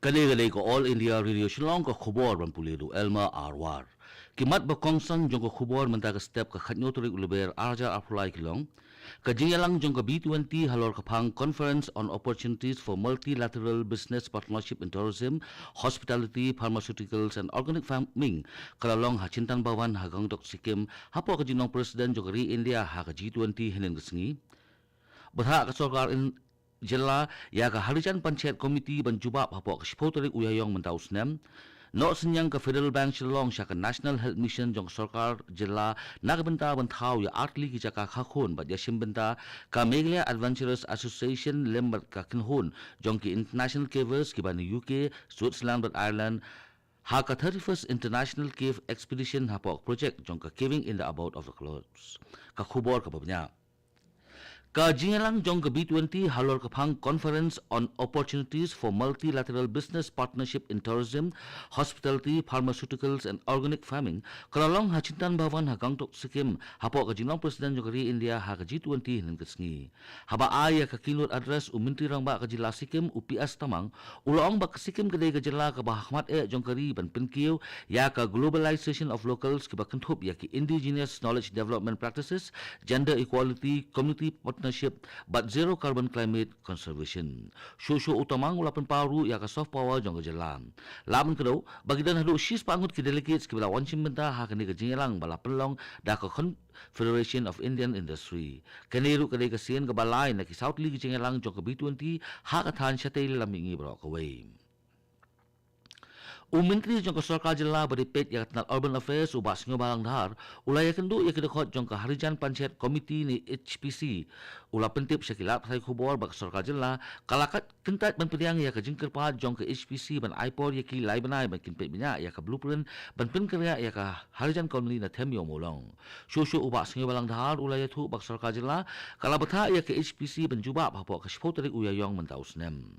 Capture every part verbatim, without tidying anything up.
Kane ka dei ka All India Radio Shillong, ka khubor ban pule da u Elmer Arwar. Ki mat ba kongsan jong ka khubor mynta ka step ka khatnyo tarik u Lber arhajar arphew lai ki long: ka jingïalang jong ka B twenty halor ka phang Conference on Opportunities for Multilateral Business Partnership in Tourism, Hospitality, Pharmaceuticals and Organic Farming ka la long ha Chintan Bhawan ha Gangtok, Sikkim, hapoh ka jinglong President jong ka ri India ha ka G twenty hynnin ka sngi. Bthah ka sorkar jylla ïa ka Harijan Panchayat Committee ban jubab hapoh ka shiphew tarik u Ïaïong mynta u snem. Noh synñiang ka Federal Bank Shillong sha ka National Health Mission jong ka sorkar jylla na ka bynta ban thaw ïa artylli ki jaka kha khun bad ïashim bynta ka Meghalaya Adventurers Association lem bad ka kynhun jong ki International Cavers kiba na U K, Switzerland bad Ireland ha ka thirty-first International Cave Expedition hapoh ka project jong ka Caving in the Abode of the Clouds. Ka khubor kaba bniah. Ka jingïalang jong ka B twenty halor ka phang Conference on Opportunities for Multilateral Business Partnership in Tourism, Hospitality, Pharmaceuticals and Organic Farming ka la long ha Chintan Bhawan ha Gangtok, Sikkim, hapoh ka jinglong President jong ka ri India ha ka G twenty hynnin ka sngi. Haba ai ïa ka keynote address, u Myntri Rangbah ka jylla Sikkim u P S Tamang u la ong ba ka Sikkim ka dei ka jylla kaba ha khmat eh jong ka ri ban pynkiew ïa ka Globalization of Locals kiba kynthup ïa ki Indigenous Knowledge Development Practices, Gender Equality, Community Partnership bad Zero Carbon Climate Conservation. Shuh shuh u Tamang u la pynpaw ruh ïa ka soft power jong ka jylla. Lah ban kdew ba ki don haduh shispah ngut ki delegates kiba la wan shim bynta ha kane ka jingïalang ba la pynlong da ka Confederation of Indian Industry. Kane ruh ka dei ka sien kaba lai na ki saw tylli ki jingïalang jong ka B twenty ha ka thaiñ shatei lam mihngi baroh kawei. U Myntri jong ka Sorkar Jylla ba dei peit ïa ka tnat Urban Affairs, u Bah Sniawbhalang Dhar, u la ïakynduh ïa ki dkhot jong ka Harijan Panchayat Committee ne H P C. U la pyntip sha ki lad pathai khubor ba ka Sorkar Jylla ka la kat kyntait ban pdiang ïa ka jingkyrpad jong ka H P C ban ai por ïa ki lai bnai ban kin peit bniah ïa ka blueprint ban pynkynriah ïa ka Harijan Colony na Them Ïew Mawlong. Shuh shuh u Bah Sniawbhalang Dhar u la ïathuh ba ka Sorkar Jylla ka la bthah ïa ka H P C ban jubab hapoh ka shiphew tarik u Ïaïong mynta u snem.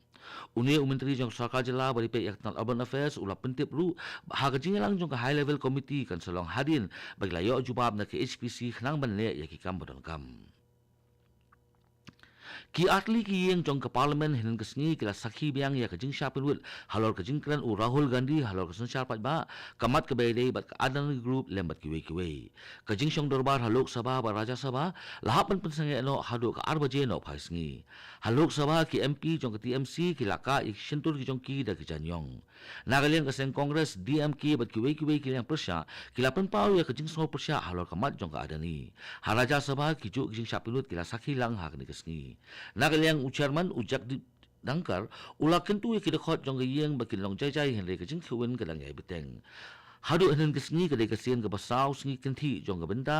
Une u Myntri jong ka Sorkar Jylla ba dei peit ïa ka tnat Urban Affairs u la pyntip ruh ha ka jingïalang jong ka High Level Committee kan sa long hadien ba ki la ïoh jubab na ka H P C khnang ban leh ïa ki kam ba donkam. Ki artylli ki ïing jong ka Parliament hynnin ka sngi ki la sakhi biang ïa ka jingshah pynwit halor ka jingkren u Rahul Gandhi halor ka synshar paidbah, ka mat kaba ïadei bad ka Adani Group lem bad kiwei kiwei. Ka jingshong dorbar ha Lok Sabha bad Rajya Sabha la hap ban pynsangeh noh haduh ka ar baje nohphai sngi. Ha Lok Sabha ki M P jong ka T M C ki la kah ïa ki shyntur ki jong ki da ki jaiñïong. Na ka liang ka seng Congress, D M K bad kiwei kiwei ki liang pyrshah ki la pynpaw ïa ka jingsngew pyrshah halor ka mat jong ka Adani. Ha Rajya Sabha ki juh ki jingshah pynwit ki la sakhi lang ha kane ka sngi. Na ka liang u Chairman u Jagdeep Dhankhar u la kyntu ïa ki dkhot jong ka ïing ba kin long jai jai hynrei ka jingkhawin ka dang ïai bteng. Haduh hynnin ka sngi ka dei ka sien kaba saw sngi kynthih jong ka bynta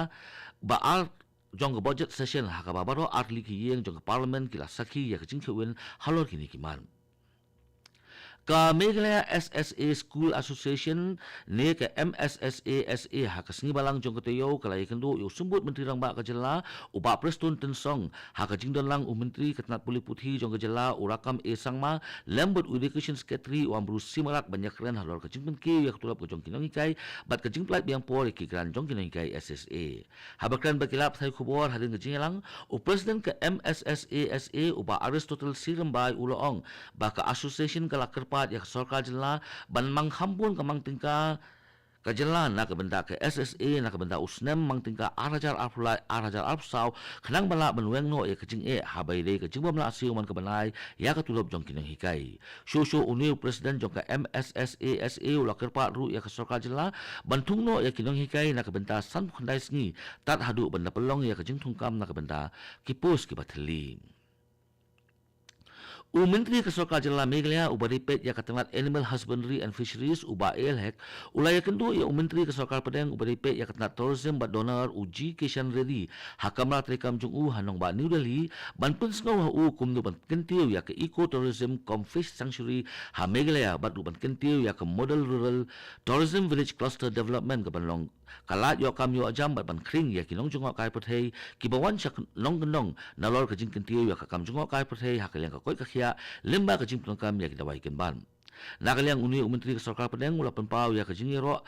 ba ar jong ka budget session ha kaba baroh artylli ki ïing jong ka Parliament ki la sakhi ïa ka jingkhawin halor kine ki mat. Ka Meghalaya S S A School Association ne ka M S S A S A ha ka sngi Balang jong ka taïew ka la ïakynduh ïa u Symbud Myntri Rangbah ka jylla u Bah Prestone Tynsong ha ka jingdon lang u Myntri ka tnat pule puthi jong ka jylla u Rakkam A Sangma lem bad u Education Secretary u Ambrose C Marak ban ïakren halor ka jingpynkiew ïa ka tulop ka jong ki nonghikai bad ka jingpynlait biang por ïa ki grant jong ki nonghikai S S A. Haba kren bad ki lad pathai khubor hadien ka jingïalang, u President ka M S S A S A u Bah Aristotle C Rymbai u la ong ba ka association ka la kyrpad ïa ka Sorkar Jylla ban mang kham bun ka mang tyngka ka jylla na ka bynta ka S S A na ka bynta u snem mang tyngka ar hajar arphew lai ar hajar arphew saw khnang ba lah ban weng noh ïa ka jingeh haba ïadei ka jingbym lah siew man ka bnai ïa ka tulop jong ki nonghikai. Shuh shuh une u President jong ka M S S A S A u la kyrpad ruh ïa ka Sorkar Jylla ban thung noh ïa ki nonghikai na ka bynta sanphew khyndai sngi tad haduh ban da pynlong ïa ka jingthungkam na ka bynta ki post kiba thylli. U Myntri ka Sorkar Jylla Meghalaya uba dei peit ïa ka tnat Animal Husbandry and Fisheries u Bah A L Hek u la ïakynduh ïa u Myntri ka Sorkar Pdeng uba dei peit ïa ka tnat Tourism bad DoNER u G Kishan Reddy ha kamra treikam jong u ha nongbah New Delhi ban pynsngew ha u kumno ban kyntiew ïa ka Eco Tourism cum Fish Sanctuary ha Meghalaya bad ruh ban kyntiew ïa ka Model Rural Tourism Village Cluster Development kaban long ka lad ïoh kam ïoh jam bad ban khring ïa ki nongjngohkai pyrthei kiba wan sha nongkyndong nalor ka jingkyntiew ïa ka kam jngohkai pyrthei ha ka liang ka koit ka khiah lyngba ka jingpyndonkam ïa ki dawai kynbat. Na ka liang une u Myntri ka Sorkar Pdeng u la pynpaw ïa ka jingïaroh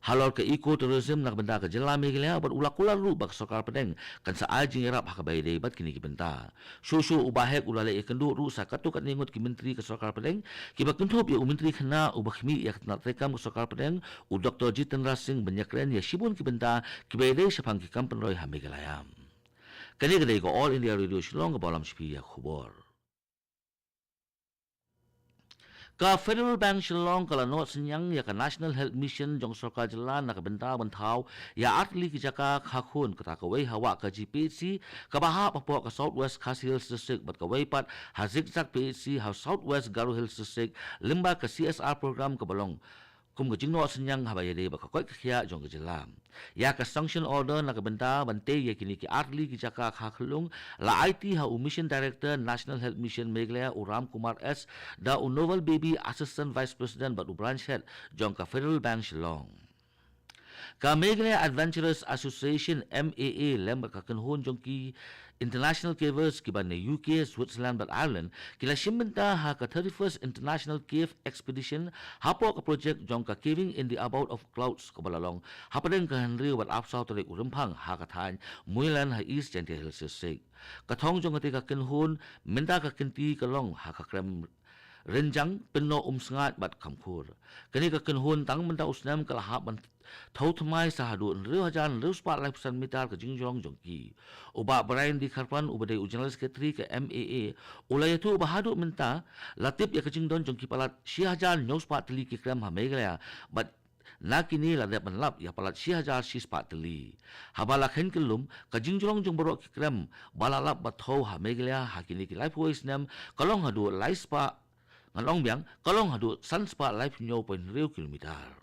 halor ka eco tourism na ka bynta ka jylla Meghalaya, bad u la kular ruh ba ka sorkar pdeng kan sa ai jingïarap ha kaba ïadei bad kine ki bynta. Shuh shuh u Bah Hek u la leit ïakynduh ruh sa katto katne ngut ki myntri ka sorkar pdeng, kiba kynthup ïa u Myntri Khynnah uba khmih ïa ka tnat treikam ka sorkar pdeng, u Doktor Jitendra Singh, ban ïakren ïa shibun ki bynta kiba ïadei shaphang ki kam pynroi ha Meghalaya. Kane ka dei ka All India Radio Shillong, kaba lam sha phi ïa ka khubor. Ka Federal Bank Shillong ka la noh synñiang ïa ka National Health Mission jong sorkar jylla na ka bynta ban thaw ïa artylli ki jaka kha khun, kata kawei ha Wahkaji P H C kaba hap hapoh ka South West Khasi Hills District, bad kawei pat ha Zikzak P H C ha South West Garo Hills District, lyngba ka C S R program kaba long kum ka jingnoh synñiang haba ïadei bad ka koit ka khiah jong ka jylla. Ïa ka sanction order na ka bynta ban tei ïa kine ki artylli ki jaka kha khun la aiti ha u Mission Director, National Health Mission Meghalaya, u Ram Kumar S, da u Novel Baby, Assistant Vice President bad u Branch Head jong ka Federal Bank Shillong. Ka Meghalaya Adventurers Association, M A A, lem bad ka kynhun jong ki International Cavers kiba na U K, Switzerland bad Ireland, ki la shim bynta ha ka thirty-first International Cave Expedition hapoh ka project jong ka Caving in the Abode of Clouds kaba la long hapdeng ka hynriew bad arphew saw tarik u Rymphang ha ka thaiñ Mawryland ha East Jaintia Hills District. Ka thong jong kata ka kynhun mynta ka kynti ka long ha ka krem rynjang, pynnoh umsngaid bad khamkhur. Kane ka kynhun tang mynta u snem ka la hap ban thew thymmai sa haduh hynriew hajar hynriew spah laiphew san mitar ka jingjrong jong ki. U Bah Brian D Kharpan uba dei u General Secretary ka M A A u la ïathuh ba haduh mynta la tip ïa ka jingdon jong ki palat shi hajar hynñiew spah tylli ki krem ha Meghalaya, bad na kine la dep ban lap ïa palat shi hajar shi spah tylli. Haba la kheiñ kyllum, ka jingjrong jong baroh ki krem ba la lap bad thew ha Meghalaya ha kine ki laiphew wei snem ka long haduh lai spah, ngan ong biang, ka long haduh san spah laiphew hynñiew point hynriew kilometer.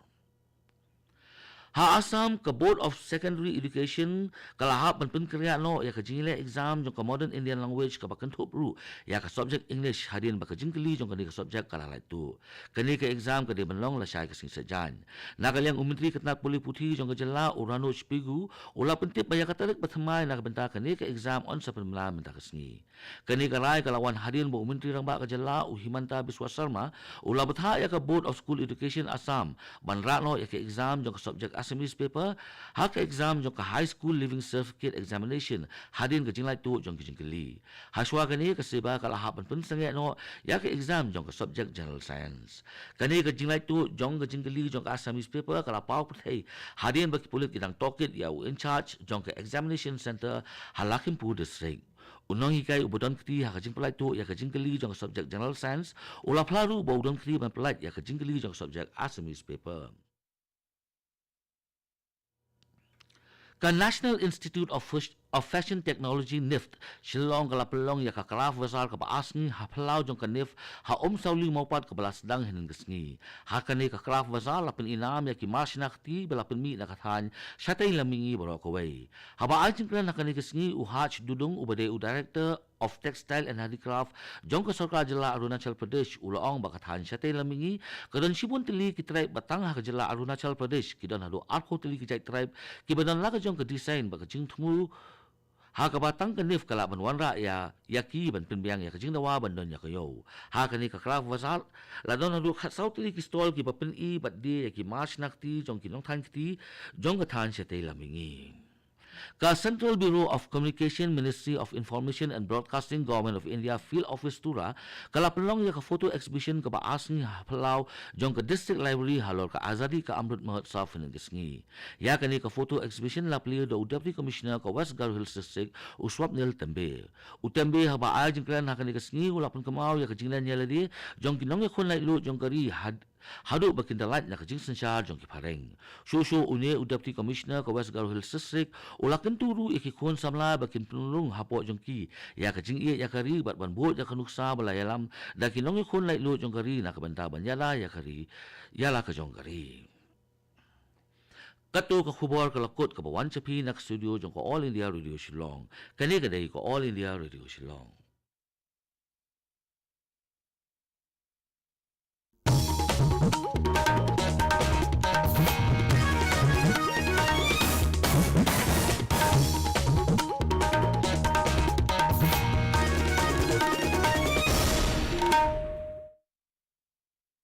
Ha Assam, ka Board of Secondary Education ka la hap ban pynkynriah noh ïa ka jingïaleh exam jong ka Modern Indian Language kaba kynthup ruh ïa ka subject English, hadien ba ka jingkylli jong kane ka subject ka la lait tuh. Kane ka exam ka dei ban long lashai ka sngi Saitjaiñ. Na ka liang u Myntri ka tnat pule puthi jong ka jylla, u Ranoj Pegu, u la pyntip ba ïa ka tarik ba thymmai na ka bynta kane ka exam yn sa pynbna mynta ka sngi. Kane ka rai ka la wan hadien ba u Myntri Rangbah ka jylla, u Himanta Biswa Sarma, u la bthah ïa ka Board of School Education Assam ban rah noh ïa ka exam jong ka subject Assamese paper ha ka exam jong ka High School Leaving Certificate Examination, hadien ka jinglait tuh jong ka jingkylli. Hashwa kane, ka SEBA ka la hap ban pynsangeh noh ïa ka exam jong ka subject General Science. Kane ka jinglait tuh jong ka jingkylli jong ka Assamese paper ka la paw pyrthei hadien ba ki pulit ki dang tohkit ïa u in charge jong ka examination center ha Lakhimpur District. U nonghikai uba don kti ha ka jingpyllait tuh ïa ka jingkylli jong ka subject General Science u la phla ruh ba u don kti ban pyllait ïa ka jingkylli jong ka subject Assamese paper. Ka National Institute of Fash-, of Fashion Technology, NIFT, Shillong ka la pynlong ïa ka Craft Bazaar kaba ar sngi ha phyllaw jong ka NIFT ha Umsawli Mawpat kaba la sdang hynnin ka sngi. Ha kane ka Craft Bazaar la pynïainam ïa ki mar shna kti ba la pynmih na ka thaiñ shatei lam mihngi baroh kawei. Haba ai jingkren ha kane ka sngi, u Haj Dudung uba dei u Director of Textile and Handicraft jong ka sorkar jylla Arunachal Pradesh u la ong ba ka thaiñ shatei lam mihngi ka don shibun tylli ki tribe ba tang ha ka jylla Arunachal Pradesh ki don haduh arphew tylli ki jait tribe kiba don la ka jong ka design bad ka jingthmu, ha kaba tang ka NIFT ka lah ban wanrah ïa, ïa ki ban pynbiang ïa ka jingdawa ban don ïa ka ïew. Ha kane ka Craft Bazaar la don haduh khatsaw tylli ki stall kiba pyni bad die ïa ki mar shna kti jong ki nongthaiñ kti jong ka thaiñ shatei lam mihngi. Ka Central Bureau of Communication, Ministry of Information and Broadcasting, Government of India, Field Office Tura, ka la pynlong ïa ka photo exhibition kaba ar sngi ha phyllaw jong ka District Library halor ka Azadi Ka Amrit Mahotsav hynnin ka sngi. Ïa kane ka photo exhibition la plie da u Deputy Commissioner ka West Garo Hills District, u Swapnil Tembe. U Tembe, haba ai jingkren ha kane ka sngi, u la pynkynmaw ïa ka jinglen ïalade jong ki nongïakhun laitluid jong ka ri had haduh ba kin da lait na ka jingsynshar jong ki phareng. Shuh shuh une u Deputy Commissioner ka West Garo Hills District u la kyntu ruh ïa ki khun samla ba kin pynrung hapoh jong ki ïa ka jingïeit ïa ka ri bad ban bud ïa ka nuksa ba la ïalam da ki nongïakhun laitluid jong ka ri na ka bynta ban ïada ïa ka ri ïa la ka jong ka ri. Kato ka khubor ka la kut kaba wan sha phi na ka studio jong ka All India Radio Shillong. Kane ka dei ka All India Radio Shillong.